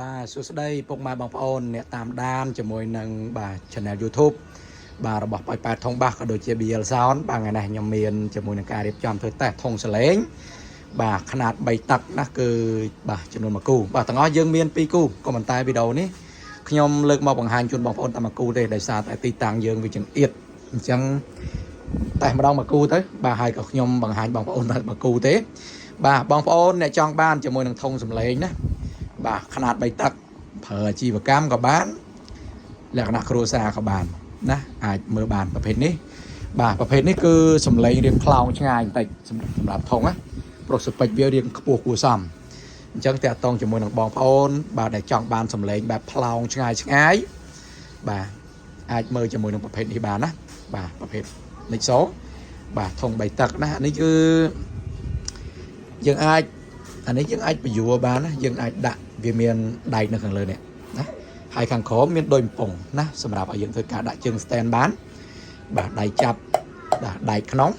បាទសួស្តីពុកម៉ែបងប្អូនអ្នកតាមដានជាមួយនឹងបាទ Channel YouTube បាទរបស់ប៉ោយប៉ែតធុងបាសក៏ដូចជា BL Sound បាទថ្ងៃនេះខ្ញុំមានជាមួយនឹងការរៀបចំធ្វើតេស្តធុងសលេងបាទខ្នាត3ទឹកណាគឺបាទចំនួន1គូបាទទាំងអស់យើងមាន2គូក៏ប៉ុន្តែវីដេអូនេះខ្ញុំលើកមកបង្ហាញជូនបងប្អូនតែមួយគូទេដោយសារតែទីតាំងយើងវាចង្អៀតអញ្ចឹងតេស្តម្ដងមួយគូទៅបាទហើយក៏ខ្ញុំបង្ហាញបងប្អូនតែមួយគូទេបាទបងប្អូនអ្នកចង់បានជាមួយនឹងធុងសំឡេងណា បាទខ្នាត3ទឹកប្រើអាជីវកម្មក៏បានលក្ខណៈគ្រួសារក៏បានណាអាចមើលបានប្រភេទនេះបាទប្រភេទនេះគឺសំឡេងរៀងខ្លោងឆ្ងាយបន្តិចសម្រាប់ធុងណាប្រុស spec វារៀងខ្ពស់គួរសមអញ្ចឹងតាក់ទងជាមួយនឹងបងប្អូនបាទដែលចង់បានសំឡេងបែបផ្លោងឆ្ងាយឆ្ងាយបាទអាចមើលជាមួយនឹងប្រភេទនេះបានណាបាទប្រភេទ Nexo បាទធុង3ទឹកណានេះគឺយើងអាចអានេះយើងអាចបញ្យួរបានណាយើងអាចដាក់វាមានដែកនៅខាងលើនេះណាហើយខាងក្រោមមានដូចកំប៉ុងណាសម្រាប់ឲ្យយើងធ្វើការដាក់ជើង stand បានបាទដៃចាប់បាទដៃក្នុង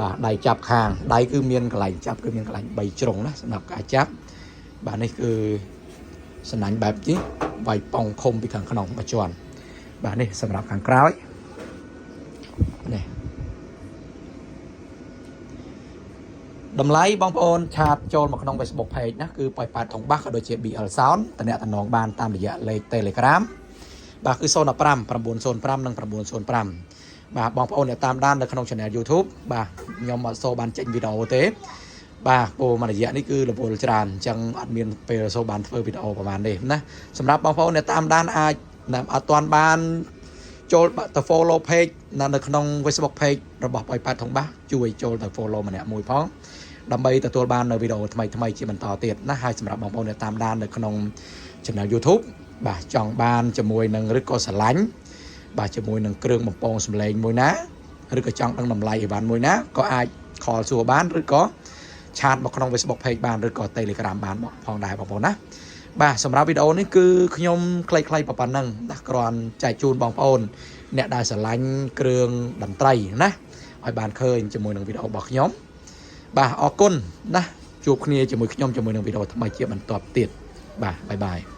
បាទដៃចាប់ខាងដៃគឺមានកន្លែងចាប់គឺមានកន្លែង3ជ្រុងណាសម្រាប់ការចាប់បាទនេះគឺសំណាញ់បែបនេះវាយប៉ោងខុំពីខាងក្នុងមួយជាន់បាទនេះសម្រាប់ខាងក្រោយនេះ តម្លៃបងប្អូន chat ចូលមកក្នុង Facebook Page ណាគឺប៉ោយប៉ែតថងបាសក៏ដូចជា BL Sound តំណតំណងបានតាមរយៈលេខ Telegram បាទគឺ015 905និង905បាទបងប្អូនអ្នកតាមដាននៅក្នុង Channel YouTube បាទខ្ញុំអត់សូវបានចេញវីដេអូទេបាទព្រោះមួយរយៈនេះគឺរវល់ច្រើនអញ្ចឹងអត់មានពេលសូវបានធ្វើវីដេអូប្រហែលទេណាសម្រាប់បងប្អូនអ្នកតាមដានអាចអត់ទាន់បានចូលទៅ follow page នៅក្នុង Facebook page របស់ប៉ោយប៉ែតថងបាសជួយចូលទៅ follow ម្នាក់មួយផងដើម្បីទទួលបាននៅវីដេអូថ្មីៗជាបន្តទៀតណាហើយសម្រាប់បងប្អូនដែលតាមដាននៅក្នុង Channel YouTube បាទចង់បានជាមួយនឹងឬក៏ស្រឡាញ់បាទជាមួយនឹងគ្រឿងបំពងសម្លេងមួយណាឬក៏ចង់ដឹងតម្លៃអីវ៉ាន់មួយណាក៏អាច call សួរបានឬក៏ chat មកក្នុង Facebook page បានឬក៏ Telegram បានផងដែរបងប្អូនណាបាទសម្រាប់វីដេអូនេះគឺខ្ញុំខ្លីៗប៉ុណ្ណឹងណាគ្រាន់ចែកជូនបងប្អូនអ្នកដែលស្រឡាញ់គ្រឿងតន្ត្រីណាឲ្យបានឃើញជាមួយនឹងវីដេអូរបស់ខ្ញុំបាទអរគុណណាជួបគ្នាជាមួយខ្ញុំជាមួយនឹងវីដេអូថ្មីជាបន្តទៀតបាទ bye bye.